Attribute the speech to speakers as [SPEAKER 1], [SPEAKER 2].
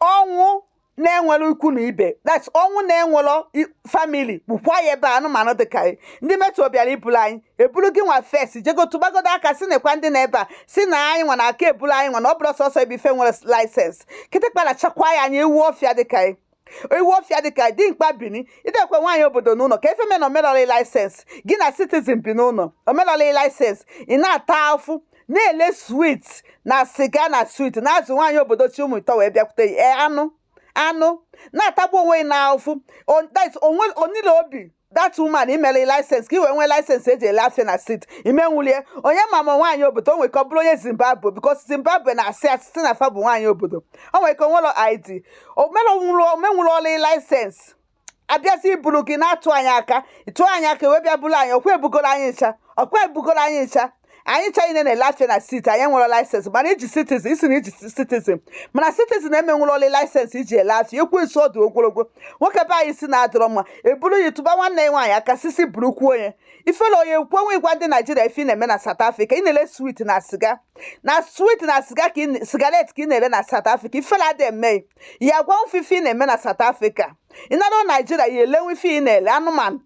[SPEAKER 1] Ọnwụ na-enwere ikwu na ibe, that's ọnwụ na-enwero family, gbukwa ya ebe a. Anụmanụ dịka anyị, ndị metro bịara ibulu anyị, ebulu gị nwa first. Jego tụbagodo aka si nekwa ndị na ebe a si na anyị nwa na aka ebulu anyị nwa na ọ bụrụ sọsọ ebe ife nwere license. Kịtịkpa na-achakwa ya anya. Ewu ọfịa dịka anyị, ewu ọfịa dịka dimkpa bini idekwe nwaanyị obodo n'ụlọ ka efe me na omerọli license gị na citizen bi n'ụlọ, omerọli license. Ị na-ata afụ, na-ele sweet na siga na sweet, na-azụ nwaanyị obodo chi ụmụ ịtọ wee bịakwute ya. Ee, anụ anụ na-atagbu onwe ya n'afụ. That is onwe onile obi that woman imere license ka i wee nwee license eji ele afịa na street. Imenwulie onye ma nwaanyị obodo o nwere ka ọ bụrụ onye Zimbabwe, because Zimbabwe na-asị asị sị na fa bụ nwaanyị obodo. O nwere ka onwere ID, omenwuru ọlụ license, abịazi iburu gị na-atụ anyị aka, ịtụ anyị aka wee bịa buru anyị. Ọkwa ebugoro anyị ncha, ọkwa ebugoro anyị ncha. Anyị ncha niile na-ele afịa na street, anyị nwere license, mana iji citizen, isi na iji citizen, mana citizen emenwere ọlụ license iji ele afịa. Ekwensu ọdụ ogologo nwoke be anyị si na-adịrọ mma, eburu ya tụba nwanne ya nwaanyị aka sisi burukwuo onye ifere onye kwenwe. Ịgwa ndị Naijiria ife ị na-eme na South Africa, ị na-ele sweet na siga na sweet na siga ka cigarette ka ị na-ere na South Africa. Ifere adị eme ya. Gwa mfe ife ị na-eme na South Africa, ị nara Naijiria ya elenwe ife ị na-ele. Anụmanụ.